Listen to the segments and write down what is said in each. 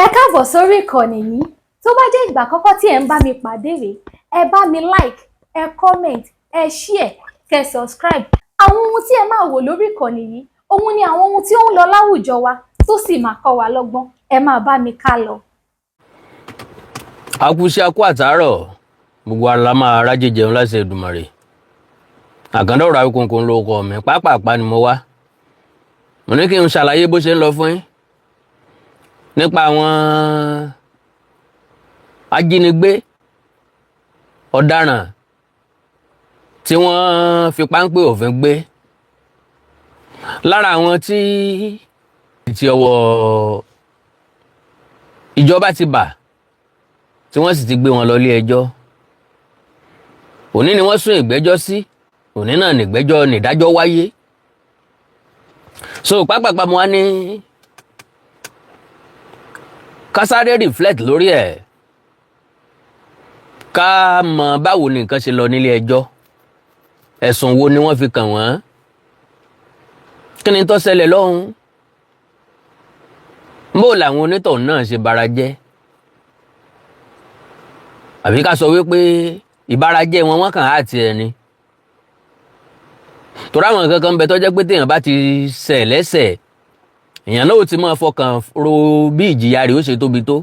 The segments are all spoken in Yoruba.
Ẹ káàbọ̀ sórí ìkànnì yìí. Tó bá jẹ́ ìgbà àkọ́kọ́ tí ẹ̀ ń bá mi pàdé rèé, ẹ bá mi like, ẹ comment, ẹ share, kẹ́ subscribe. Àwọn ohun tí ẹ máa wò lórí ìkànnì yìí, òun ni àwọn ohun tí ó ń lọ láwùjọ wa tó sì máa kọ́ wa lọ́gbọ́n. Ẹ máa bá mi ká lọ. Akúṣẹ́, akú àtàárọ̀. Gbogbo ara la máa rájẹ jẹun láṣẹ Èdùmàrè. Àkàndá ọ̀rọ̀ Awíkonko ló kọ mi. Pápápá ni mo wá, mo ní kí n ṣàlàyé bó ṣe ń lọ fún yín nípa àwọn ajínigbé ọ̀daràn tí wọ́n fi páńpẹ́ òfin gbé. Lára àwọn tí ti ọwọ́ ìjọba ti bà, tí wọ́n sì ti gbé wọn lọ ilé ẹjọ́, òní ni wọ́n sún ìgbẹ́jọ́ sí. Òní náà nìgbẹ́jọ́ nìdájọ́ wáyé. So pápápá mo wá ní ká sáré reflect lórí ẹ̀, ká mọ báwo ni nǹkan ṣe lọ nílé ẹjọ́, ẹ̀sùn wo ni wọ́n fi kàn wọ́n, kí ni tó ṣẹlẹ̀ lọ́hùn, bó làwọn onítọ̀hún náà ṣe bara jẹ́, àbí ká sọ wípé ìbarajẹ́ wọn, wọ́n kàn á tiẹ̀ ni. Torí àwọn nǹkan kan ń bẹ tó jẹ́ pé téèyàn bá ti ṣẹ̀ lẹ́sẹ̀, èèyàn náà ó ti máa fọkàn ro bí ìjìyà rẹ̀ ó ṣe tóbi tó.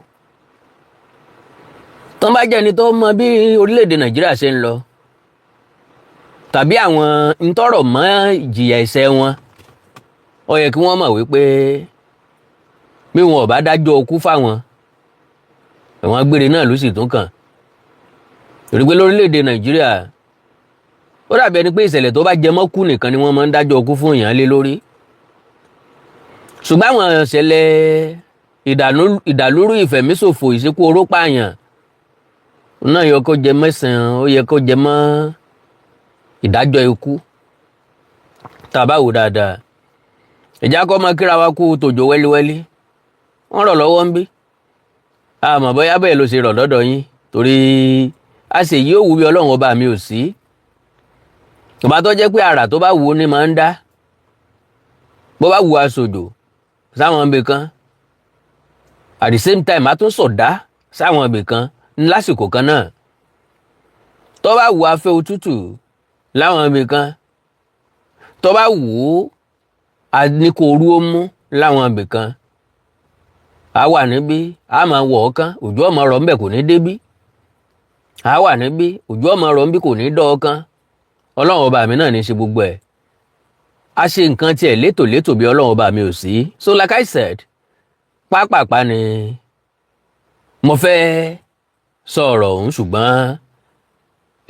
Tán bá jẹ́ ẹni tó mọ bí orílẹ̀-èdè Nàìjíríà ṣe ń lọ tàbí àwọn ntọ́rọ̀ mọ́ ìjìyà ẹ̀ṣẹ̀ wọn, ó yẹ kí wọ́n mọ̀ wípé bí wọn ò bá dájọ́ ikú fáwọn, ẹ̀wọ̀n gbére náà ló sì tún kàn. Torí pé lórílẹ̀-èdè Nàìjíríà, ó dàbí ẹni pé ìṣẹ̀lẹ̀ tó bá jẹ mọ́ kú nìkan ni wọ́n máa ń dájọ́ ikú fún èèyàn lé lórí. Ṣùgbọ́n àwọn ìṣẹ̀lẹ̀ ìdàlúrú, ìfẹ̀míṣòfò, ìṣekú oró pààyàn náà yẹ kó jẹ mẹ́sàn-án, ó yẹ kó jẹ mọ́ ìdájọ́ ikú. Tá a bá wò dáadáa, ìjà kọ́ máa kíra wa kú tòjò wẹ́líwẹ́lí. Wọ́n rọ̀ lọ́wọ́ ń bí, àmọ́ bóyá bẹ́ẹ̀ ló ṣe rọ̀ lọ́dọ̀ yín, torí a sì yí òwú bí Ọlọ́run ọba mi ò sí. Ọba tó jẹ́ pé àrà tó bá wù ú ní máa ń dá, bó bá wù aṣòjò sáwọn ibì kan, at the same time a tún sọ̀dá sáwọn ibì kan lásìkò kan náà, tó bá wù afẹ́ òtútù láwọn ibì kan, tó bá wù ú a ní kó orú ó mú láwọn ibì kan. A wà níbí, a máa wọ̀ ọ́ kán, òjò ọmọ rọ̀ ńbẹ̀, kò ní débí. A wà níbí, òjò ọmọ rọ̀ ńbí, kò ní dọ́ ọ kán. Ọlọ́run ọba mi náà ní í ṣe gbogbo ẹ̀. A ṣe nǹkan tiẹ̀ létòlétò bí Ọlọ́run ọba mi ò sí. So like I said, pápápá ni mo fẹ́ sọ ọ̀rọ̀ ọ̀hún, ṣùgbọ́n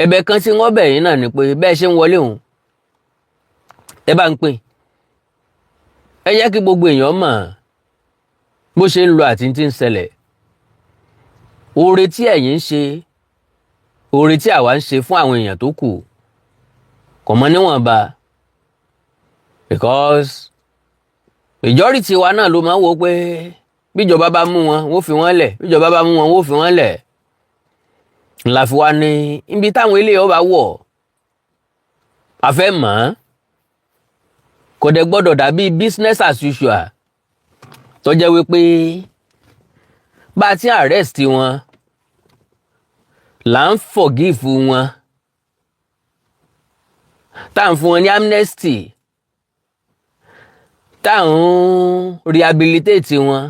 ẹ̀bẹ̀ kan tí wọ́n bẹ̀ yín náà ni pé bẹ́ẹ̀ ṣe ń wọlé òun, ẹ bá ń pín, ẹ jẹ́ kí gbogbo èèyàn mọ̀ bó ṣe ń lọ àti tí ń ṣẹlẹ̀. Oore tí ẹ̀yin ń ṣe, oore tí àwa ń ṣe fún àwọn èèyàn tó kù kò mọ níwọ̀nba, because majority wa náà ló máa ń wo pé bíjọba bá mú wọn, wọ́n fi wọ́n lẹ̀, bíjọba bá mú wọn, wọ́n fi wọ́n lẹ̀. Ńlá fi wá ní ibi táwọn eléyìí ọba wọ̀, a fẹ́ mọ̀ ọ́n. Kò dẹ̀ gbọ́dọ̀ dàbí business as usual, tó jẹ́ wípé bá a ti arrest wọn là ń forgive wọn, tá à ń fún wọn ní amnesty, tá à ń rehabilitate wọn,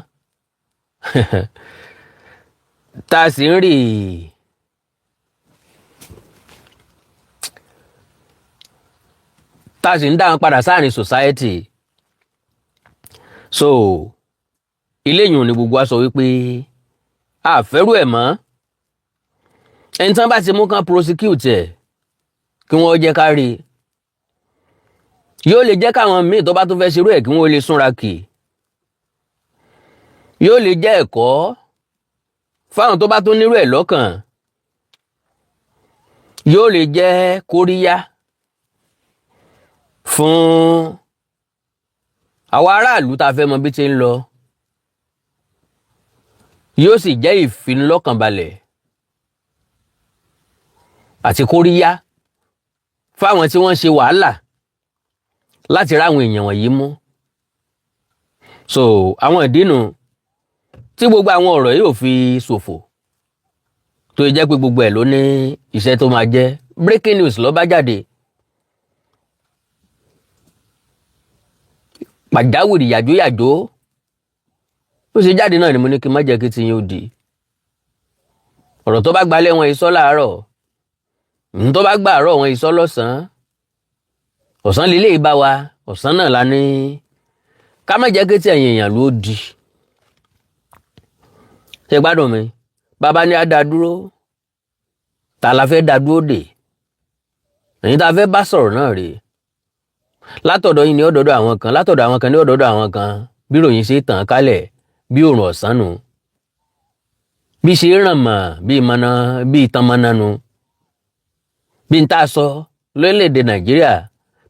tá a sì ń rí tá a sì ń dá wọn padà sáàrin society. So eléyìí ni gbogbo wa sọ wípé a fẹ́rù ẹ̀ mọ́. Ẹni tí wọ́n bá ti mú kán prosecute ẹ̀, kí wọ́n jẹ́ ká rí i. Yóò lè jẹ́ káwọn míì tó bá tún fẹ́ ṣerú ẹ̀, kí wọ́n lè súnra kì. Yóò lè jẹ́ ẹ̀kọ́ fáwọn tó bá tún nírú ẹ̀ lọ́kàn. Yóò lè jẹ́ kóríyá fún àwọn aráàlú tá a fẹ́ mọ bí ti ń lọ. Yóò sì jẹ́ ìfinilọ́kànbalẹ̀ àti kóríyá fáwọn tí wọ́n ṣe wàhálà láti ráwọn èèyàn wọ̀nyí mú. So àwọn ìdínú Tí gbogbo àwọn ọ̀rọ̀ yìí ò fi ṣòfò, tó jẹ́ pé gbogbo ẹ̀ ló ní iṣẹ́ tó máa jẹ́. Breaking news ló bá jáde, pàjáwìrì, yàjóyàjó. Ó ṣe jáde náà ni mo ní kí n má jẹ́ kí tiyín ó di ọ̀rọ̀. Tó bá gbalẹ̀ wọn ìsọ́ láàárọ̀, tó bá gbà àárọ̀ wọn ìsọ́ lọ́sàn-án. Ọ̀sán lílé bá wa, ọ̀sán náà la ní ká má jẹ́ kí tí ẹ̀yìn èèyàn ló di. Ṣe gbádùn mi? Bàbá ní á dá dúró, ta la fẹ́ dá dúró dè? Èyí tá a fẹ́ bá sọ̀rọ̀ náà rèé. Látọ̀dọ̀ yín ní ọ̀dọ̀dọ̀ àwọn kan, látọ̀dọ̀ àwọn kan ní ọ̀dọ̀dọ̀ àwọn kan. Bí ròyìn ṣe tàn kálẹ̀ bí òrùn ọ̀sán nù, bí ṣe ràn mọ́ bí mọ́nà bí ìtàn mọ́nà nu, bí n tá a sọ lórílẹ̀‐èdè Nàìjíríà,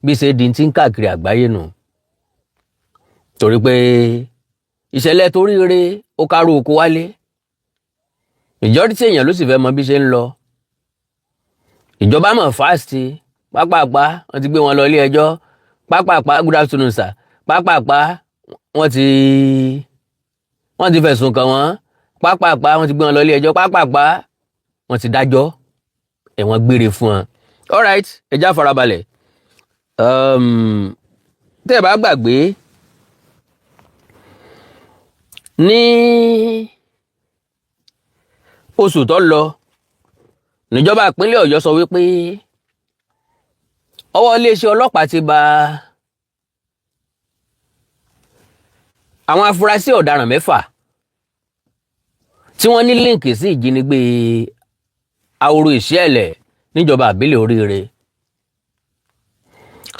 bí ṣe di ti ń káàkiri àgbáyé nù, torí pé ìṣẹ̀lẹ̀ torí re ó kárò oko wálé. Majority èèyàn ló sì fẹ́ mọ bí ṣe ń lọ. Ìjọba mọ̀ fast, pápápá wọ́n ti gbé wọn lọ ilé ẹjọ́, pápápá. Good afternoon, sir. Pápápá wọ́n ti fẹ̀sùn kàn wọ́n, pápápá wọ́n ti gbé wọn lọ ilé ẹjọ́, pápápá wọ́n ti dájọ́ ẹ̀wọ̀n gbére fún wọn. Alright, ẹ já farabalẹ̀. Tẹ́ ẹ bá gbàgbé, ní oṣù tó lọ, níjọba ìpínlẹ̀ Ọ̀yọ́ sọ wípé ọwọ́ iléeṣẹ́ ọlọ́pàá ti bà àwọn afurasí ọ̀daràn 6 tí wọ́n ní link sí ìjínigbé Ahoro Ìṣẹ̀lẹ̀ níjọba àbílẹ̀ Oríire.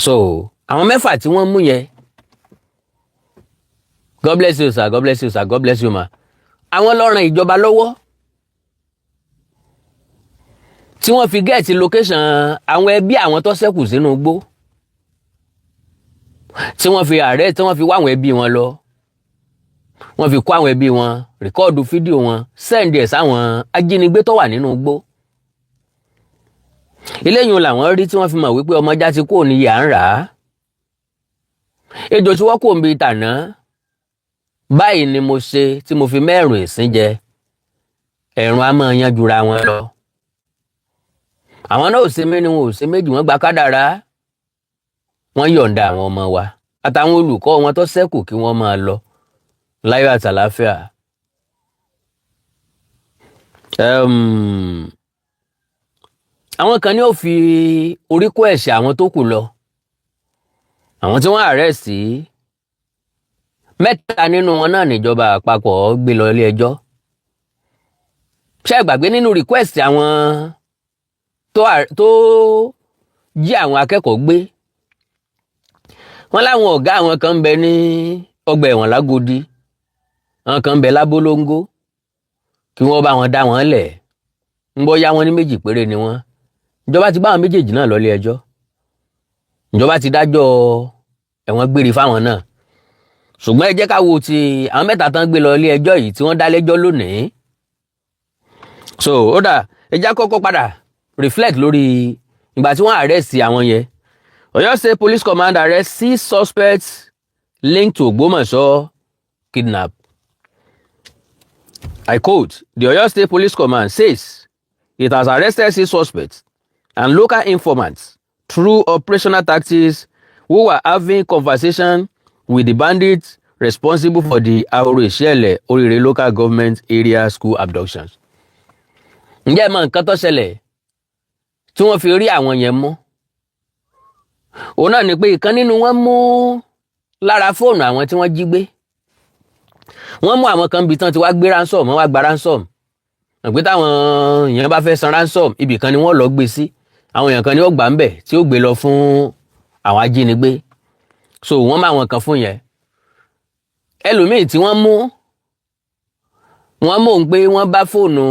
So àwọn 6 tí wọ́n mú yẹn, God bless you, sir. God bless you, sir. God bless you, ma. Àwọn ló ràn ìjọba lọ́wọ́ tí wọ́n fi get location àwọn ẹbí àwọn tó ṣẹ́kù sínú igbó, tí wọ́n fi ààrẹ, tí wọ́n fi wá àwọn ẹbí wọn lọ, wọ́n fi kó àwọn ẹbí wọn, record fídíò wọn, send ẹ̀ sáwọn ajínigbé tó wà nínú igbó. Eléyìí làwọn rí tí wọ́n fi mọ̀ wípé ọmọjá ti kúrò ní yà ń rà á, ejò tí wọ́n kò ń bi tàná. Báyìí ni mo ṣe tí mo fi mẹ́rùn ìsín jẹ ẹ̀rùn á máa yan jura wọn lọ. Àwọn náà ò ṣe mí ni wọn ò ṣe méjì, wọ́n gba kádàrá, wọ́n yọ̀ǹda àwọn ọmọ wa àtàwọn olùkọ́ wọn tó ṣẹ́kù kí wọ́n máa lọ láyọ̀ àtàláfíà. Àwọn kan ní ó fi orí kó ẹ̀ṣẹ̀ àwọn tó kù lọ. Àwọn tí wọ́n arrest, 3 nínú wọn náà níjọba àpapọ̀ gbé lọ ilé ẹjọ́. Ṣé ẹ gbàgbé nínú request àwọn tó jí àwọn akẹ́kọ̀ọ́ gbé, wọ́n láwọn ọ̀gá àwọn kan ń bẹ ní ọgbà ẹ̀wọ̀n lágodi, àwọn kan ń bẹ lábólóńgó, kí wọ́n bá wọn dá wọn lẹ̀. Ń bọ́ yá wọn ní 2 péré ni wọ́n. Ìjọba ti bá àwọn méjèèjì náà lọ ilé ẹjọ́, ìjọba ti dájọ́ ẹ̀wọ̀n gbére fáwọn náà. Ṣùgbọ́n ẹ jẹ́ ká wo ti àwọn 3 tán gbé lọ ilé ẹjọ́ yìí tí wọ́n dá lẹ́jọ́ lónìí. So ó dà, ẹ já kọ́kọ́ padà reflect lórí ìgbà tí wọ́n arrest àwọn yẹn. Ọ̀yọ́ State Police Command arrest 6 suspects linked to Ògbómọ̀ṣọ́ kidnap. I quote, "The Oyo State Police Command says it has arrested 6 suspects and local informants through operational tactics who were having conversation with the bandits responsible for the Ahoro Ìṣẹ̀lẹ̀ Oríire local government area school abductions." Ǹjẹ́ ẹ mọ nǹkan tó ṣẹlẹ̀ tí wọ́n fi rí àwọn yẹn mú? Òun náà ni pé ìkan nínú wọn mú lára fóònù àwọn tí wọ́n jí gbé. Wọ́n mú àwọn kan bí tán ti wá gbé ransom, wọ́n wá gba ransom. Àgbé táwọn èèyàn bá fẹ́ san ransom, ibì kan ni wọ́n lọ gbé sí, àwọn èèyàn kan ni ó gbà ń bẹ̀ tí ó gbé lọ fún àwọn ajínigbé. So wọ́n mú àwọn kan fún yẹn. Ẹlòmíì tí wọ́n mú, wọ́n mú òun pé wọ́n bá fóònù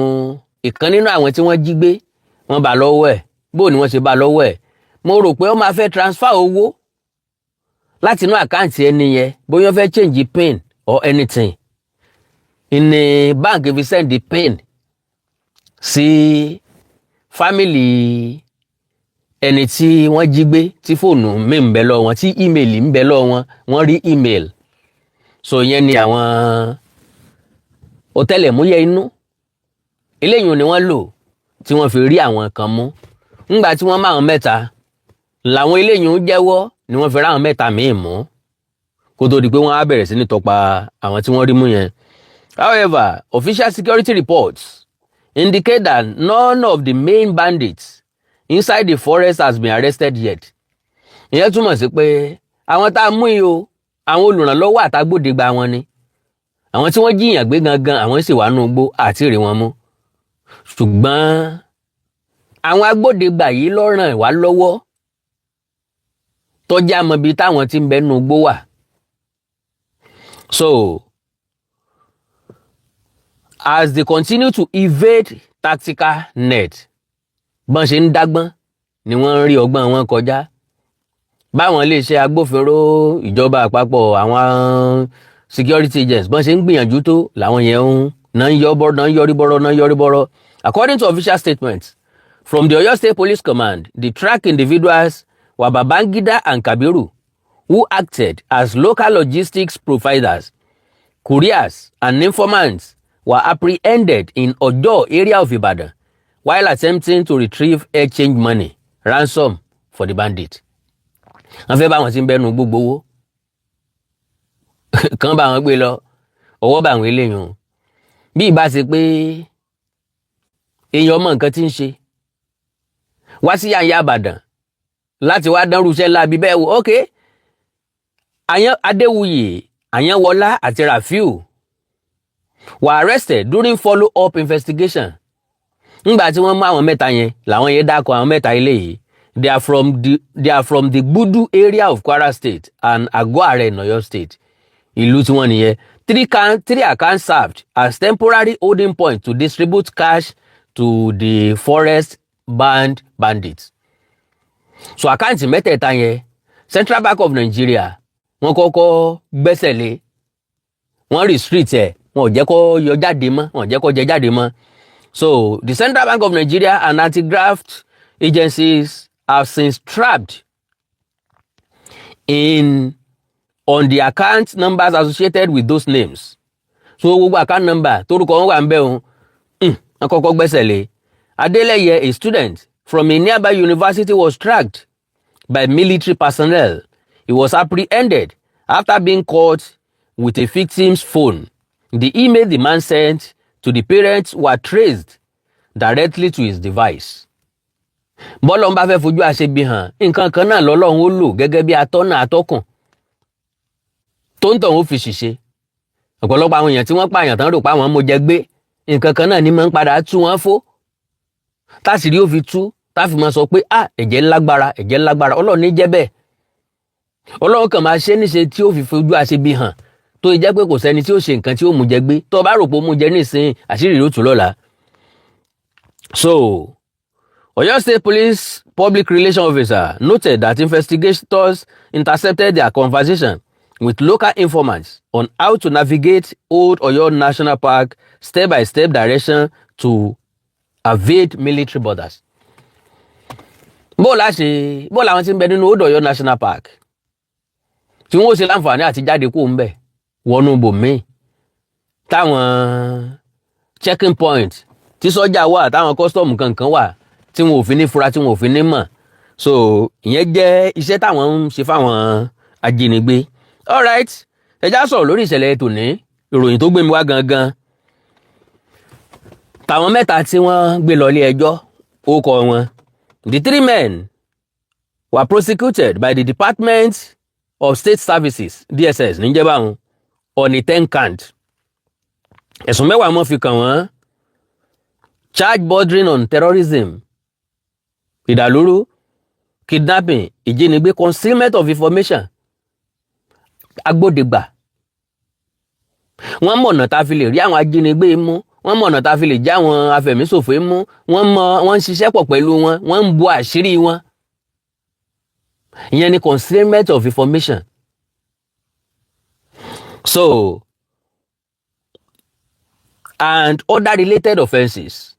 ìkan nínú àwọn tí wọ́n jí gbé, wọ́n bá lọ́wọ́ ẹ̀. Bó ni wọ́n ṣe bá lọ́wọ́ ẹ̀? Mo rò pé ó máa fẹ́ transfer owó láti inú account ẹni yẹn, bóyá ó fẹ́ change pin or anything, ìní báǹkì fi send pin sí family ẹni tí wọ́n jí gbé, tí fóònù mi ń bẹ lọ́wọ́ wọn, tí email ń bẹ lọ́wọ́ wọn, wọ́n rí email. So ìyẹn ni àwọn Ọ̀tẹlẹ̀múyẹ́ inú eléyìí ni wọ́n lò tí wọ́n fi rí àwọn kan mú. Ńgbà tí wọ́n máa mẹ́ta làwọn eléyìí ń jẹ́wọ́ ni wọ́n fi ráwọn mẹ́ta míì mú, kó tó di pé wọ́n á bẹ̀rẹ̀ sí ní tọpa àwọn tí wọ́n rí mú yẹn. However, official security reports indicate that none of the main bandits inside the forest has been arrested yet. Ìyẹn túmọ̀ sí pé àwọn tá a mú yìí o, àwọn olùrànlọ́wọ́ àtàgbòdegba wọn ni. Àwọn tí wọ́n jí èèyàn gbé gangan, àwọn sì wà nínú igbó àti rí wọn mú, ṣùgbọ́n àwọn agbódegbà yìí ló ràn wá lọ́wọ́ tọ́jà mọ ibi táwọn tí ń bẹ nínú igbó wà. So as they continue to evade tactical net, bọ́n ṣe ń dágbọ́n ni wọ́n ń rí ọgbọ́n wọn kọjá. Báwọn iléeṣẹ́ agbófinró, ìjọba àpapọ̀, àwọn security agents, bọ́n ṣe ń gbìyànjú tó làwọn yẹn ń náà ń yọ bọ́rọ̀, náà ń yọrí bọ́rọ̀, náà ń yọrí bọ́rọ̀. According to official statements from the Oyo State Police Command, the tracked individuals were Babangida and Kabiru, who acted as local logistics providers, couriers and informants, were apprehended in Ojo area of Ibadan while attempting to retrieve exchange money ransom for the bandit. Wọ́n fẹ́ bá wọn tí ń bẹ́nu gbogbo owó kàn bá wọn gbé lọ, ọwọ́ bá àwọn eléyìí o. Bí ìbá ṣe pé èèyàn mọ nǹkan tí ń ṣe wá sí yànyà Ìbàdàn láti wá dánrú iṣẹ́ láabi bẹ́ẹ̀ wò. Ok, Adéwuyè, Àyànwọlá àti Rafiu were arrested during follow-up investigation. Ńgbà tí wọ́n mú àwọn mẹ́ta yẹn làwọn yẹn dákọ̀ àwọn mẹ́ta ilé yìí. They are from the Gbudu area of Kwara State and Ago-Are in Oyo State. Ìlú tí wọ́n nìyẹn. Three accounts served as temporary holding point to distribute cash to the forest band bandits. So account mẹ́tẹ̀ẹ̀ta yẹn, Central Bank of Nigeria wọ́n kọ́kọ́ gbẹ́sẹ̀ lé, wọ́n restrict ẹ̀, wọn ò jẹ́ kó yọ jáde mọ́, wọn ò jẹ́ kó jẹ jáde mọ́. So the Central Bank of Nigeria and anti-graft agencies have since trapped in on the account numbers associated with those names. So gbogbo account number torúkọ wọn wà ń bẹ̀ wọn, wọ́n kọ́kọ́ gbẹ́sẹ̀ lé. Adeleye, a student from a nearby university, was tracked by military personnel. He was apprehended after being caught with a victim's phone. The email the man sent to the parents were traced directly to his device. Bọ́lọ́un bá fẹ́ fojú àṣebi hàn, nǹkan kan náà lọ́lọ́run ó lò gẹ́gẹ́ bí atọ́nà atọ́kùn tó ń tọ̀hún ó fi ṣìṣe. Ọ̀pọ̀lọpọ̀ àwọn èèyàn tí wọ́n pààyàn tán rò pé àwọn mo jẹ gbé, nǹkan kan náà ni máa ń padà tú wọn fó, táṣìírí ó fi tú, táfi máa sọ pé, "Ah, ẹ̀jẹ̀ lágbára, ẹ̀jẹ̀ lágbára." Ọlọ́run ní jẹ́ bẹ́ẹ̀. Ọlọ́run kàn máa ṣe níṣe tí ó fi fojú àṣebi hàn, tó jẹ́ pé kò sẹ́ni tí ó ṣe nǹkan tí ó mú jẹ gbé. Tó o bá rò pé ó mú jẹ nísìnyí, àṣírí rẹ̀ ó tú lọ́la. So Oyo State Police Public Relations Officer noted that investigators intercepted their conversation with local informants on how to navigate Old Oyo National Park step-by-step direction to evade military borders. Bó la ṣe bó làwọn tí ń bẹ nínú Old Oyo National Park tí wọ́n ó ṣe láǹfààní àti jáde kó ń bẹ̀ wọnú bòmíì, táwọn checking point tí sọ́jà wà, táwọn custom kankan wà, tí wọn ò fi ní fura, tí wọn ò fi ní mọ̀. So ìyẹn jẹ́ iṣẹ́ táwọn ń ṣe fáwọn ajínigbé. Alright, ẹ já sọ̀rọ̀ lórí ìṣẹ̀lẹ̀ tòní. Ìròyìn tó gbé mi wá gangan, tàwọn mẹ́ta tí wọ́n gbé lọ ilé ẹjọ́, ó kọ wọn. The three men were prosecuted by the Department of State Services, DSS níjẹ́ báwọn, on a 10 count. Ẹ̀sùn 10 wọ́n fi kàn wọ́n, charge bordering on terrorism, ìdàlúrú, kidnapping, ìjínigbé, concealment of information, agbódegbà. Wọ́n mọ̀nà tá a fi lè rí àwọn ajínigbé mú, wọ́n mọ̀nà tá a fi lè já àwọn afẹ̀míṣòfò mú. Wọ́n mọ wọ́n ń ṣiṣẹ́ pọ̀ pẹ̀lú wọn, wọ́n ń bo àṣírí wọn. Ìyẹn ni concealment of information. So and other related offences,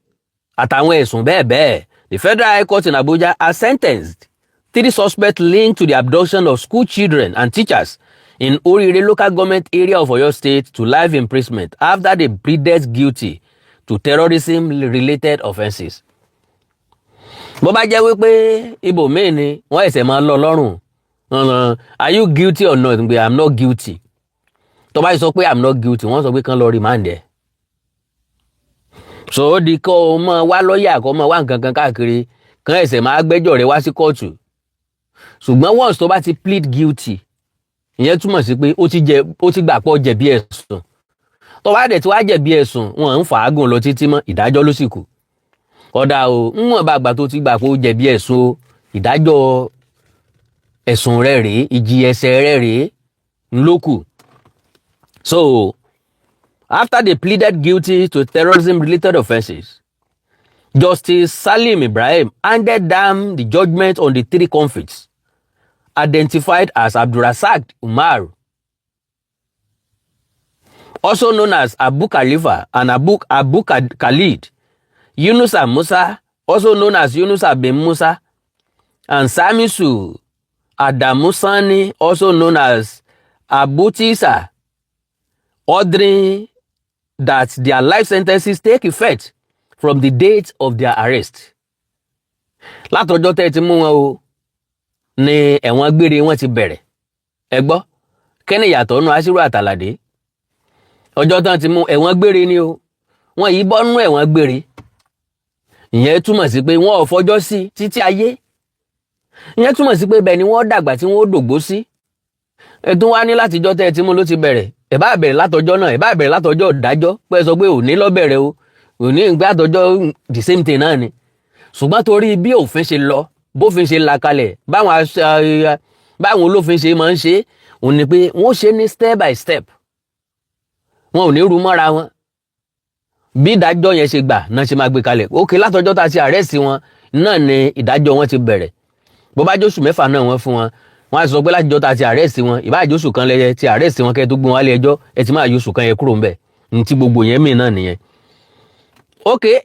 àtàwọn ẹ̀sùn bẹ́ẹ̀ bẹ́ẹ̀. The Federal High Court in Abuja has sentenced three suspects linked to the abduction of school children and teachers in Orire Local Government Area of Oyo State to life imprisonment after they pleaded guilty to terrorism-related offences. Bó bá jẹ́ wípé ibòmíì ni wọ́n ẹ̀sẹ̀ máa lọ lọ́rùn, "Are you guilty or not?" Pé, "I'm not guilty." Tó bá sọ pé, "I'm not guilty," wọ́n sọ pé kán lọ remand ẹ̀. So ó di kó o máa wá lọ́ọ̀yà, kó o máa wá nǹkan kan káàkiri, kán ẹ̀sẹ̀ máa gbẹ́jọ́ rẹ̀ wá sí kóòtù. Ṣùgbọ́n once tó bá ti plead guilty, ìyẹn túmọ̀ sí pé ó ti gbà pọ̀ jẹ̀bi ẹ̀sùn. Tó bá dẹ̀ tí wàá jẹ̀bi ẹ̀sùn, wọn ń fàágùn lọ títí mọ́, ìdájọ́ ló sì kù. Ọ̀dà o, ńwọ̀n bá gbà tó ti gbà pé ó jẹ̀bi ẹ̀sùn o, ìdájọ́ ẹ̀sùn rẹ̀ rèé, ìjìyà ẹ̀ṣẹ̀ rẹ̀ rèé ńlókù. So after they pleaded guilty to terrorism related offences, Justice Salim Ibrahim handed down the judgment on the three convicts, identified as Abdulrasaq Umar, also known as Abu Khalifa and Abu Khalid, Yunusa Musa, also known as Yunusa bin Musa, and Samisu Adamu Sani, also known as Abu Tisa, ordering that their life sentences take effect from the date of their arrest. Látọjọ́ tẹ́ ẹ ti mú wọn o ní ẹ̀wọ̀n gbére wọn ti bẹ̀rẹ̀. Ẹ gbọ́, kí ni ìyàtọ̀ nù Aṣírù Àtàlàdé? Ọjọ́ tán ti mú, ẹ̀wọ̀n gbére ni o. Wọn yìí bọ́ nú ẹ̀wọ̀n gbére. Ìyẹn túmọ̀ sí pé wọn ò fọjọ́ sí títí ayé. Ìyẹn túmọ̀ sí pé bẹ́ẹ̀ ni wọ́n dàgbà tí wọ́n ó dògbó sí. Ẹ̀tún wá ní látijọ́ tẹ́ ẹ ti mú ló ti bẹ̀rẹ̀. Ẹ̀ bá bẹ̀rẹ̀ látọjọ́ náà, ẹ̀ bá bẹ̀rẹ̀ látọjọ́ ìdájọ́ pé ẹ sọ pé òní ló bẹ̀rẹ̀ o, òní ìgbà àtọjọ́, the same thing náà ni. Ṣùgbọ́n torí bí òfin ṣe lọ, bófin ṣe là kalẹ̀, báwọn olófin ṣe máa ń ṣe òun ni pé wọ́n ṣe ní step by step, wọn ò ní rú mọ́ra wọn. Bí ìdájọ́ yẹn ṣe gbà náà ṣe máa gbé kalẹ̀. Ókè, látọjọ́ tá a ti arrest wọn náà ni ìdájọ́ wọn ti bẹ̀rẹ̀. Bó bá jóṣù 6 náà wọ́n fún wọn, wọ́n á sọ pé látijọ́ tá a ti arrest wọn, ìbá jóṣù kan lẹ́yẹ ti arrest wọn, kẹ́ ẹ tó gbé wọn wálé ẹjọ́, ẹ ti máa yọṣù kan yẹn kúrò ńbẹ̀. Ní ti gbogbo yẹn mì náà nìyẹn. Okay,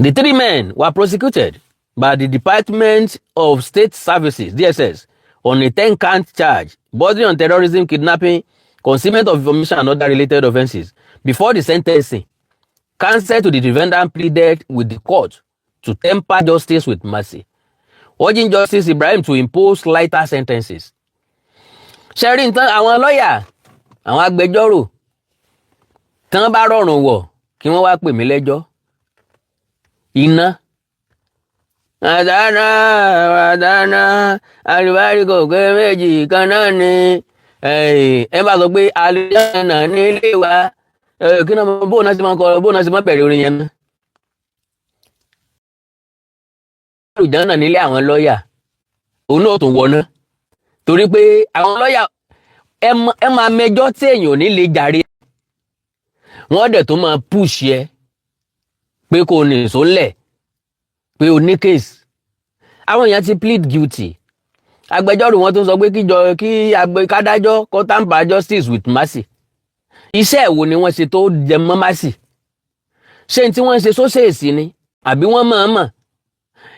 the three men were prosecuted by the Department of State Services, DSS, on a 10-count charge bordering on terrorism, kidnapping, concealment of information and other related offences. Before the sentencing, counsel to the defendant pleaded with the court to temper justice with mercy, urging Justice Ibrahim to impose lighter sentences. Ṣẹ́rí nǹkan, àwọn lọ́ọ̀yà, àwọn agbẹjọ́rò tán bá rọrùn wọ̀ kí wọ́n wá pè mí lẹ́jọ́ iná àdáná àdáná àríwárí kò pé méjì kan náà ni. Ẹ bá sọ pé àlùjánnà nílé wa, kí náà, bóun náà ṣe máa kọ, bóun náà ṣe máa bẹ̀rẹ̀ orin yẹn náà. Àlùjánnà nílé àwọn lọ́ọ̀yà, òun náà tún wọná, torí pé àwọn lọ́ọ̀yà ẹ máa mẹjọ́ tí èèyàn ò ní lè jàre, wọ́n dẹ̀ tó máa push ẹ pé kò ní sólẹ̀ pé o ní case. Àwọn èèyàn ti plead guilty, agbẹjọ́rò wọn tó sọ pé kíjọ kí kádájọ́ kó temper justice with mercy. Iṣẹ́ wo ni wọ́n ṣe tó jẹ mọ́ mercy? Ṣé n tí wọ́n ń ṣe sóṣèèsì ni, àbí wọ́n mọ̀ ọ́n mọ̀?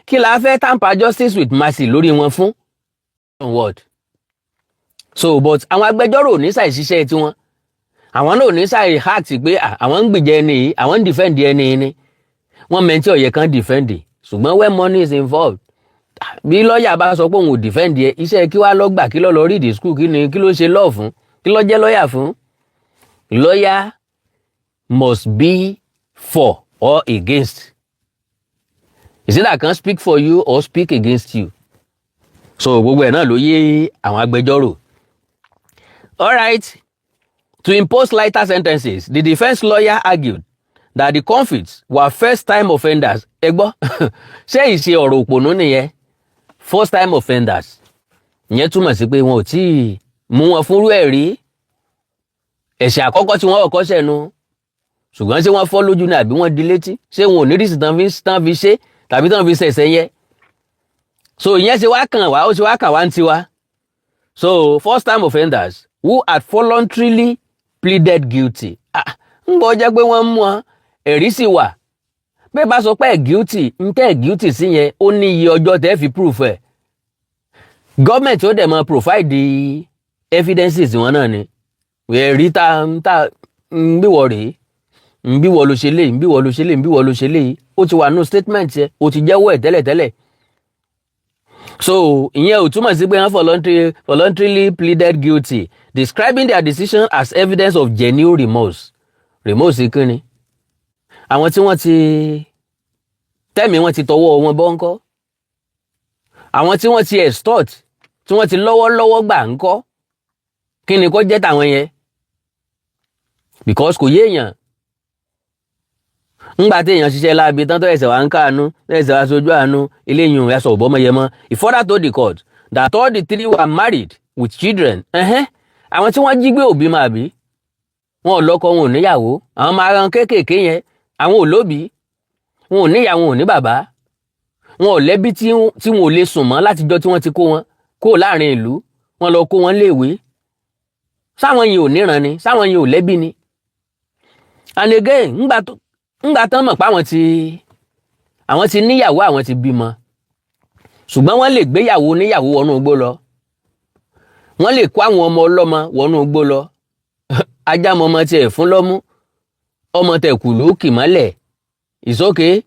Kí la fẹ́ temper justice with mercy lórí wọn fún? Word so, but àwọn agbẹjọ́rò ò ní ṣàìṣiṣẹ́ tiwọn, àwọn náà ò ní ṣàì act pé àwọn ń gbìjẹ ẹni yìí, àwọn ń defend ẹni yìí ni. Wọ́n mẹ́ntí ọ̀yẹ́ kan defend, ṣùgbọ́n when money is involved, bí lọ́ọ̀yà bá sọ pé òun ò defend ẹ, iṣẹ́ kí wàá lọ gbà, kí lọ́ lọ read school, kí ni, kí ló ṣe law fún, kí ló jẹ́ lọ́ọ̀yà fún? Lawyer must be for or against. Is it that can speak for you or speak against you? So gbogbo ẹ̀ náà ló yé àwọn agbẹjọ́rò. Alright, to impose lighter sentences, the defence lawyer argued that the convicts were first time offenders. Ẹ gbọ́, ṣé ìṣe ọ̀rọ̀ òpònú nìyẹn? First time offenders, ìyẹn túmọ̀ sí pé wọn ò tí ì mú wọn fúnrú ẹ̀ rí, ẹ̀ṣẹ̀ àkọ́kọ́ tí wọ́n kọ́kọ́ ṣẹ̀nu. Ṣùgbọ́n ṣé wọ́n fọ́ lójú ni, àbí wọ́n di létí? Ṣé wọn ò ní rísì tán fi ṣe tàbí tán fi ṣẹ̀ṣẹ̀ yẹn? So ìyẹn ṣe wá kàn wá, ó ṣe wá kàn wá ń tiwa. So first time offenders who had voluntarily pleaded guilty. Ah, ń bọ́ jẹ́ pé wọ́n mú wọn, ẹ̀rí sì wà. Bẹ́ẹ̀ bá sọ pé ẹ̀ guilty, ń tẹ́ ẹ̀ guilty sí yẹn, ó ní iye ọjọ́ tẹ́ fi proof ẹ̀. Gọ́ọ̀mẹ̀ntì ó dẹ̀ máa provide. Evidences wọn náà ni ẹ̀rí tá ń bí wọ rèé, ń bí wọ ló ṣe léyìí, ń bí wọ ló ṣe léyìí, ń bí wọ ló ṣe léyìí. Ó ti wà nù statement yẹn, ó ti jẹ́wọ́ ẹ̀ tẹ́lẹ̀tẹ́lẹ̀. So ìyẹn ò túmọ̀ sí pé wọ́n voluntarily pleaded guilty, describing their decision as evidence of genuine remorse. Remorse kínni? Àwọn tí wọ́n ti tẹ́mi wọ́n ti tọwọ́ wọn bọ́ ńkọ́? Àwọn tí wọ́n ti extort, tí wọ́n ti lọ́wọ́lọ́wọ́ gbà ńkọ́? Kí ni kó jẹ́ tàwọn yẹn? Because kò yéèyàn ńgbà tí èèyàn ṣiṣẹ́ láabi tán, tó ẹsẹ̀ wá ń káàánú, tó ẹsẹ̀ wá sojú àánú eléyìí ò yasọ̀ ọ̀bọ́mọyẹmọ. He further told the court that all the three were married with children. Ẹ̀hẹ́n, àwọn tí wọ́n jí gbé òbí máa bí wọn ò lọ́kọ, wọn ò níyàwó. Àwọn máa ran kéékèèké yẹn, àwọn ò lóbìí, wọn ò níyàwó, wọn ò ní bàbá, wọn ò lẹ́bí tí wọn ò lè sùn mọ́ látijọ́ tí wọ́n ti kó wọn kó láàrin ìlú, wọn lọ kó wọn léèwé. Sáwọn yìí ò níran ni? Sáwọn yìí ò lẹ́bí ni? And again, ńgbà tán mọ̀ pé àwọn ti níyàwó, àwọn ti bímọ, ṣùgbọ́n wọ́n lè gbéyàwó níyàwó wọnú igbó lọ, wọ́n lè kó àwọn ọmọ ọlọ́mọ wọnú igbó lọ. Ajá mọmọ tiẹ̀ fún lọ́mú, ọmọ tẹ̀ kùlú kì mọ́lẹ̀. It's okay,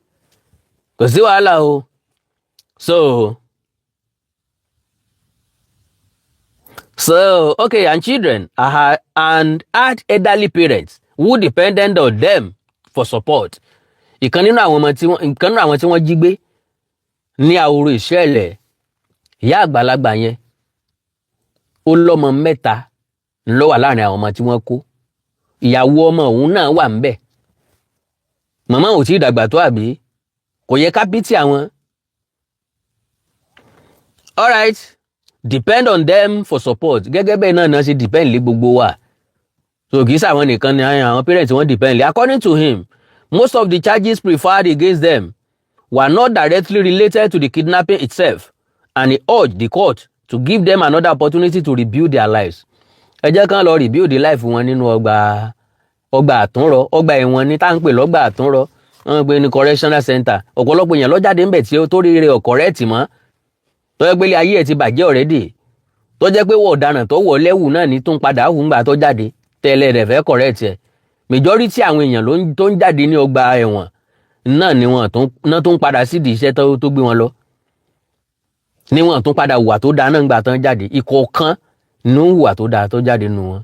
kò sí wàhálà o. So okay, and children and had elderly parents who depended on them for support. Ìkan nínú àwọn tí wọ́n jí gbé ní àwòrò ìṣẹ̀lẹ̀, ìyá àgbàlagbà yẹn, ó lọ́mọ mẹ́ta ló wà láàrin àwọn ọmọ tí wọ́n kó. Ìyàwó ọmọ òun náà wà ńbẹ̀. Màmá ò tí ì dàgbà tó, àbí kò yẹ ká pity àwọn? Alright, depend on them for support. Gẹ́gẹ́ bẹ́ẹ̀ náà ṣe depend lé gbogbo wa. So kì í sàwọn nìkan ni àwọn parents wọn depend lé. According to him, most of the charges preferred against them were not directly related to the kidnapping itself, and he urged the court to give them another opportunity to rebuild their lives. Ẹ jẹ́ kán lọ rebuild the life wọn nínú ọgbà àtúnrọ, ọgbà ẹ̀wọ̀n ní tá à ń pè lọ́gbà àtúnrọ, wọ́n ń pè ní correctional center. Ọ̀pọ̀lọpọ̀ èèyàn ló jáde ńbẹ̀ tí ó tó rí rẹ̀ ò correct mọ́, tó jẹ́ pé ilé ayé ẹ̀ ti bàjẹ́ already, tó jẹ́ pé wọ́n ọ̀daràn tó wọ̀ lẹ́wù náà ní tó ń padà hù ńgbà tó jáde tẹ́lẹ̀ rẹ̀ fẹ́ correct ẹ̀. Majority àwọn èèyàn tó ń jáde ní ọgbà ẹ̀wọ̀n náà ni wọ́n náà tó ń padà sídìí iṣẹ́ tó gbé wọn lọ, ní wọ́n tún padà hùwà tó dáa náà ńgbà tán jáde. Ìkọ̀ọ̀kan ní ń hùwà tó dáa tó jáde nù wọn,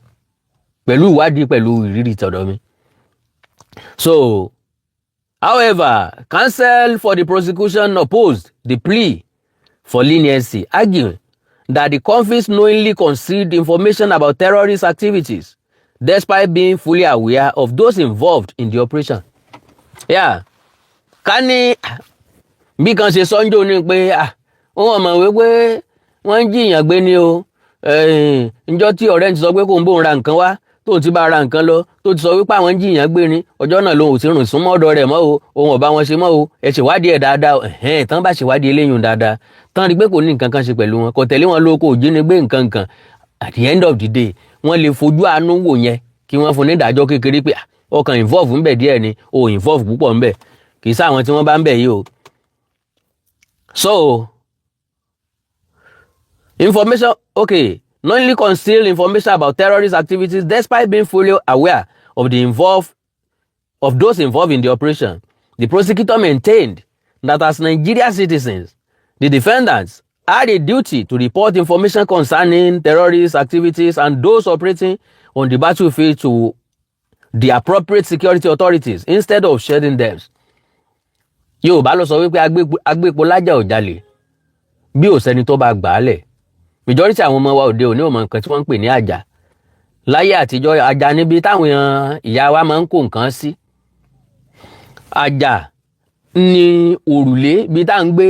pẹ̀lú ìwádìí, pẹ̀lú ìrírí tọ̀dọ̀ mi. So, however, counsel for the prosecution opposed the plea for leniency, arguing that the convicts knowingly concealed information about terrorist activities despite being fully aware of those involved in the operation. Yeah. Ká ní bí kan ṣe sọ́njọ́ ni pé wọ́n mọ̀ wípé wọ́n ń jiyàn gbé ni o. Njọ́ tí ọ̀rẹ́ ti sọ pé kò ń bóun ra nǹkan wá, tó ti bá ra nǹkan lọ, tó ti sọ wípé àwọn ń jiyàn gbé ni, ọjọ́ náà lòun ò ti rìn súnmọ́ ọ̀dọ̀ rẹ̀ mọ́ o, òun ò bá wọn ṣe mọ́ o. Ẹ ṣèwádìí ẹ̀ dáadáa. Ẹ̀hẹ́n, tán bá ṣèwádìí eléyìí dáadáa tán, rí pé kò ní nǹkan kan ṣe pẹ̀lú wọn, kò tẹ̀lé wọn lóko òjínigbé nǹkan nǹkan, at the end of the day, wọ́n lè fojú àánú wò yẹn, kí wọ́n fún ní ìdájọ́ kékeré pé ọkàn involve ńbẹ̀ díẹ̀ ni o, involve púpọ̀ ńbẹ̀, kì í sáwọn tí wọ́n bá ń bẹ̀ yìí o. So information, okay, knowingly conceal information about terrorist activities despite being fully aware of those involved in the operation. The prosecutor maintained that as Nigerian citizens, the defendants had a duty to report information concerning terrorist activities and those operating on the battlefield to the appropriate security authorities instead of shielding them. Yorùbá ló sọ wípé agbépo lájà ò jalè bí ò sẹ́ni tó bá gbà á lẹ̀. Majority àwọn ọmọ wa òde òní ò mọ nǹkan tí wọ́n ń pè ní àjà. Láyé àtijọ́, àjà níbi táwọn ìyá wa máa ń kó nǹkan sí. Àjà ní òrùlé bí tá à ń gbé,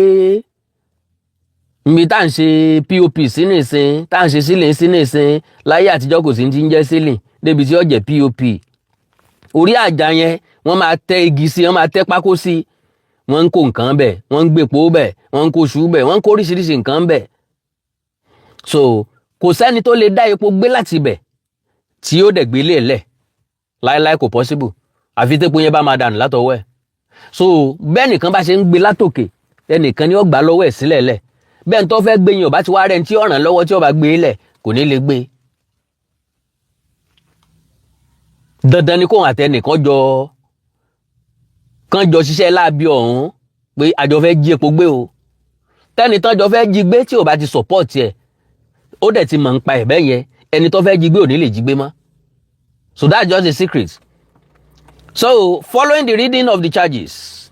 níbi tá à ń ṣe POP sí nìsín, tá à ń ṣe ceiling sí nìsín. Láyé àtijọ́, kò sí ti ń jẹ́ ceiling débi tí ó jẹ́ POP. Orí àjà yẹn, wọ́n máa tẹ́ igi sí, wọ́n máa tẹ́ pákó sí, wọ́n ń kó nǹkan bẹ̀, wọ́n ń gbèpò bẹ̀, wọ́n ń kó ṣú bẹ̀, wọ́n ń kó oríṣiríṣi nǹkan bẹ̀. So kò sẹ́ni tó lè dá epo gbé láti ibẹ̀ tí ó dẹ̀ gbé lé lẹ̀ láéláé, kò possible, àfi tépo yẹn bá máa dànù látọwọ́ ẹ̀. So bẹ́ẹ̀ nìkan bá ṣe ń gbé látòkè, ẹnìkan ni ó gbà lọ́wọ́ ẹ̀ sílẹ̀ lẹ̀. Bẹ́ẹ̀ ní tó fẹ́ gbé yín, ò bá ti wá rẹ̀ ní tí ó ràn lọ́wọ́ tí ó bá gbé lẹ̀, kò ní lè gbé. Dandan ni kóun àtẹnìkan jọ kán jọ ṣiṣẹ́ láabi ọ̀hún pé àjọ fẹ́ jí epo gbé o. Tẹ́ni tán jọ fẹ́ jí gbé tí ò bá ti support ẹ̀, ó dẹ̀ ti mọ̀ ń pa ẹ̀ bẹ́ẹ̀ yẹn, ẹni tó fẹ́ jí gbé ò ní lè jí gbé mọ́. So that's just a secret. So following the reading of the charges,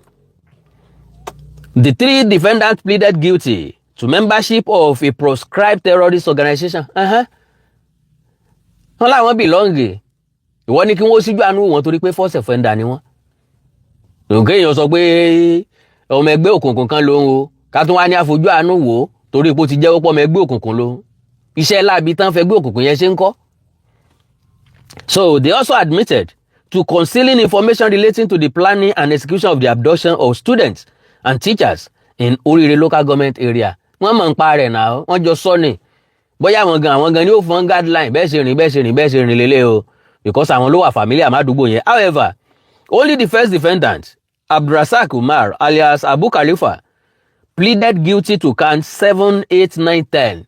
the three defendants pleaded guilty to membership of a proscribed terrorist organization. Wọ́n láwọn belong. Ìwọ ní kí wọ́n síjú àánú wọn torí pé first offender ni wọ́n. Òkè èèyàn sọ pé ọmọ ẹgbẹ́ òkùnkùn kan ló ń o, ká tún wá ní àfojú àánú wò ó torí pé ó ti jẹ́wọ́ pọ̀ ọmọ ẹgbẹ́ òkùnkùn ló ń iṣẹ́ láabi tán fẹ́ gbé òkùnkùn yẹn ṣe ń kọ́. So they also admitted to concealing information relating to the planning and execution of the abduction of students and teachers in Orire Local Government Area. Wọ́n mọ̀ ń pa rẹ̀ náà, wọ́n jọ sọ ni. Bóyá àwọn gan ni ó fún guideline, bẹ́ẹ̀ ṣe rìn, bẹ́ẹ̀ ṣe rìn, bẹ́ẹ̀ ṣe rìn lélẹ̀ o, because àwọn ló wà familiar mádùúgbò yẹn. However, only the first defendant, Abdulrasaq Umar alias Abu Khalifa, pleaded guilty to count 7, 8, 9, 10.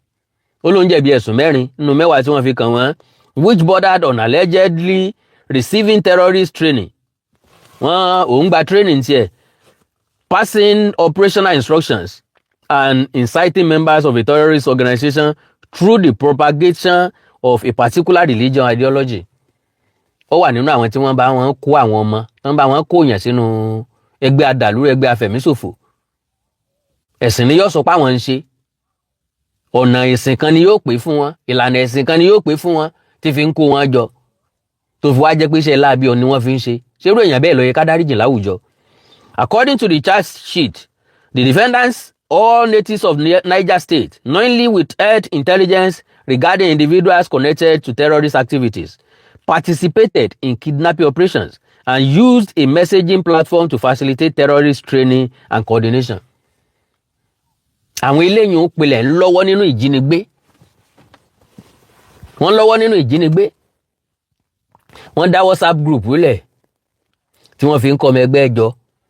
Ó ló ń jẹ̀bi ẹ̀sùn mẹ́rin nínú mẹ́wàá tí wọ́n fi kàn wọ́n, which bordered on allegedly receiving terrorist training. Wọ́n òun gba training tiẹ̀, passing operational instructions and inciting members of a terrorist organization through the propagation of a particular religion ideology. Ó wà nínú àwọn tí wọ́n bá wọn kó àwọn ọmọ, tí wọ́n bá wọn kó yàn sínú ẹgbẹ́ adàlúrú, ẹgbẹ́ afẹ̀míṣòfò. Ẹ̀sìn ni yóò sọ pé àwọn ń ṣe. Ọ̀nà ìsìn kan ni yóò pè fún wọn, ìlànà ẹ̀sìn kan ni yóò pè fún wọn tí fi ń kó wọn jọ, tó fi wá jẹ́ pé iṣẹ́ láabi ọ̀ ni wọ́n fi ń ṣe. Ṣerú èèyàn bẹ́ẹ̀ ló yẹ ká dáríjì láwùjọ? According to the charge sheet, the defendants, all natives of Niger State, knowingly withheld intelligence regarding individuals connected to terrorist activities, participated in kidnapping operations, and used a messaging platform to facilitate terrorist training and coordination. Àwọn eléyìí ń pilẹ̀ ń lọ́wọ́ nínú ìjínigbé. Wọ́n lọ́wọ́ nínú ìjínigbé. Wọ́n dá WhatsApp group lẹ̀ tí wọ́n fi ń kọ́ ọmọ ẹgbẹ́ jọ.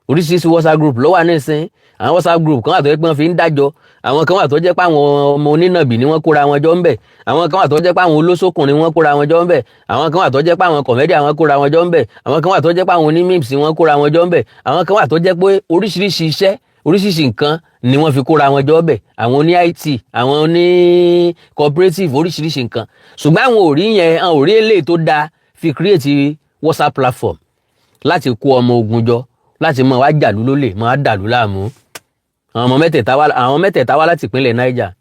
Oríṣiríṣi WhatsApp group ló wà nísìn. Àwọn WhatsApp group kan wà tó jẹ́ pé wọ́n fi ń dájọ́, àwọn kan wà tó jẹ́ pé àwọn ọmọ onínàbì ni wọ́n kóra wọn jọ ń bẹ̀, àwọn kan wà tó jẹ́ pé àwọn olóṣòkùnrin wọ́n kóra wọn jọ ń bẹ̀, àwọn kan wà tó jẹ́ pé àwọn comedy àwọn kóra wọn jọ ń bẹ̀, àwọn kan wà tó jẹ́ pé àwọn onímìps wọ́n kóra wọn jọ ń bẹ̀, àwọn kan wà tó jẹ́ pé oríṣiríṣi iṣẹ́, oríṣiríṣi nǹkan ni wọ́n fi kóra wọn jọ bẹ̀, àwọn oní IT, àwọn oní cooperative, oríṣiríṣi nǹkan. Ṣùgbọ́n àwọn ò rí yẹn, àwọn ò rí eléyìí tó dáa fi create WhatsApp platform láti kó ọmọ ogun jọ, láti máa wá jàlú lólè, máa dàlú láàmú. Àwọn mẹ́tẹ̀ẹ̀ta wá láti ìpínlẹ̀ Niger,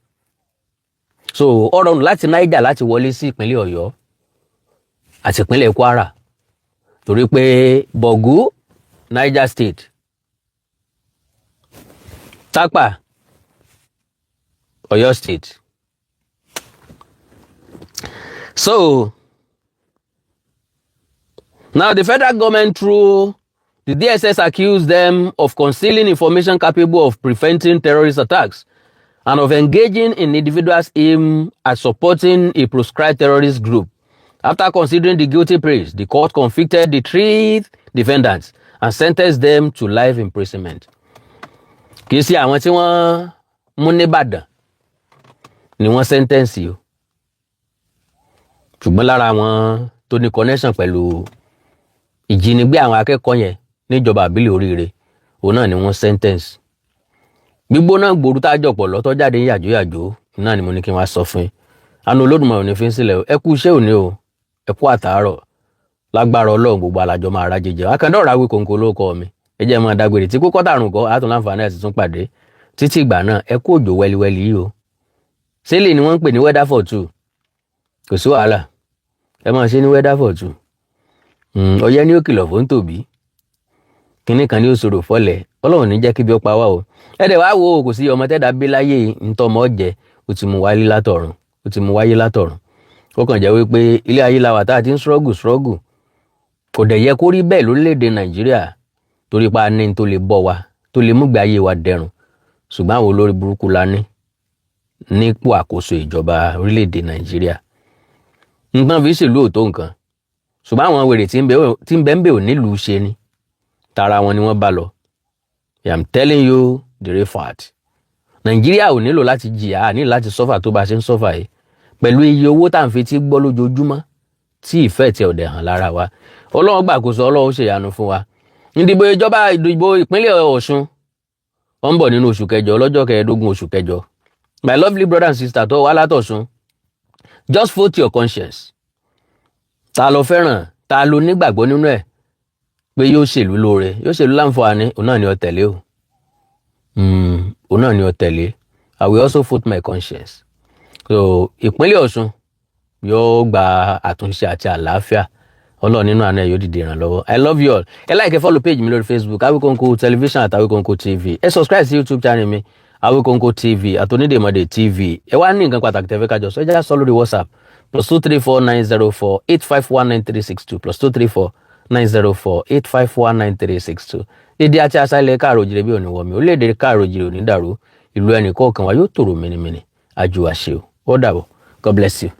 so ó rọrùn láti Niger láti wọlé sí ìpínlẹ̀ Ọ̀yọ́ àti ìpínlẹ̀ Kwara, torí pé Bọ̀gú, Niger State, Tápà, Ọ̀yọ́ State. So now the federal government, through the DSS, accused them of concealing information capable of preventing terrorist attacks and of engaging in individuals aimed at supporting a proscribed terrorist group. After considering the guilty pleas, the court convicted the three defendants and sentenced them to life imprisonment. Kì í ṣe àwọn tí wọ́n mú nìbàdàn ni wọ́n sentence o, ṣùgbọ́n lára àwọn tó ní connection pẹ̀lú ìjínigbé àwọn akẹ́kọ̀ọ́ yẹn níjọba àbílẹ̀ Oríire, òun náà ni wọ́n sentence. Gbígbóná gbòòrú tá a jọpọ̀ lọ́tọ́ jáde ní yàjóyàjó náà ni mo ní kí n wá sọ fún yín. Àánú Olódùmarè ò ní fi ń sílẹ̀ o. Ẹ kú iṣẹ́ òní o, ẹ kú àtàárọ̀. Lágbára Ọlọ́run, gbogbo alájọ máa ra jíjẹ. Akandọ́ọ̀rọ̀ awí kòǹkò ló kọ mi. Ẹ jẹ́ máa dágbére tí kókó tàrùn kọ́ àtún láǹfààní àti tún pàdé. Títí ìgbà náà, ẹ kú òjò wẹ́líwẹ́lí yìí o. Sílẹ̀ ni wọ́n ń pè ní weather for two. Kò sí wàhálà, ẹ máa ṣe ní weather for two. Ọyẹ́ ní ó kìlọ̀ fún tòbí, kínní kan ní ó sọ̀rọ̀ fọ́lẹ̀. Ọlọ́run ní jẹ́ kí bí ó pa wá o. Ẹ dẹ̀ wá wo, kò sí ọmọ tẹ́dá bí láyé ntọ́mọ jẹ, ó ti mú wáyé látọ̀run, ó ti mú wáyé látọ̀run. Ó kàn jẹ́ wípé ilé ayé la wà tá a ti ń struggle struggle. Kò dẹ̀ yẹ kó rí bẹ́ẹ̀ lórílẹ̀‐èdè Nàìjíríà, torí pa ní tó lè bọ́ wa, tó lè mú ìgbé ayé wa dẹrùn, ṣùgbọ́n àwọn olórí burúkú la ní nípò àkóso ìjọba orílẹ̀‐èdè Nàìjíríà. Nǹkan fi ṣèlú ò tó nǹkan, ṣùgbọ́n àwọn wèrè tí ń bẹ ń bẹ ò nílùú ṣe ni, tara wọn ni wọ́n bá lọ. I am telling you the real fact. Nàìjíríà ò nílò láti jìyà, à nílò láti suffer tó bá ṣe ń suffer yìí, pẹ̀lú iye owó tá à ń fi tí gbọ́ lójoojúmọ́ tí ìfẹ́ tí ọ̀dẹ̀ hàn lára wa. Ọlọ́run gbàkóso, Ọlọ́run ṣèyanu fún wa. Ìdìbò ìjọba, ìdìbò ìpínlẹ̀ Ọ̀ṣun, ó ń bọ̀ nínú oṣù kẹjọ, lọ́jọ́ 15 oṣù kẹjọ. My lovely brother and sister tó wá látọ̀ṣun, just vote your conscience. Ta ló fẹ́ràn? Ta ló nígbàgbọ́ nínú ẹ̀ pé yóò ṣèlú lóore, yóò ṣèlú láǹfààní? Òun náà ni ó tẹ̀lé o. Òun náà ni ó tẹ̀lé. I will also vote my conscience. So ìpínlẹ̀ Ọ̀ṣun yóò gba àtúnṣe àti àlàáfíà. Ọlọ́run nínú àná ẹ̀ yóò dìde ìrànlọ́wọ́. I love you all. Ẹ like, follow page mi lórí Facebook, Awikonko Television àti Awikonko TV. Ẹ subscribe sí YouTube channel mi, Awikonko TV àti Onídèmọdè TV. Ẹ wá ní nǹkan pàtàkì tẹ́ fẹ́ ká jọ sọ, ẹ jẹ́ ká sọ lórí WhatsApp, +2349048519362, +2349048519362. Èdè àti àṣà ilẹ̀ káàró òjìrè bí òní wọmi, orílẹ̀-èdè káàró òjìrè òní dàrú, ìlú ẹnì kọ̀ọ̀kan wa yóò tòrò mìnìmìnì. Àjò àṣẹ o, ó dàbọ̀. God bless you.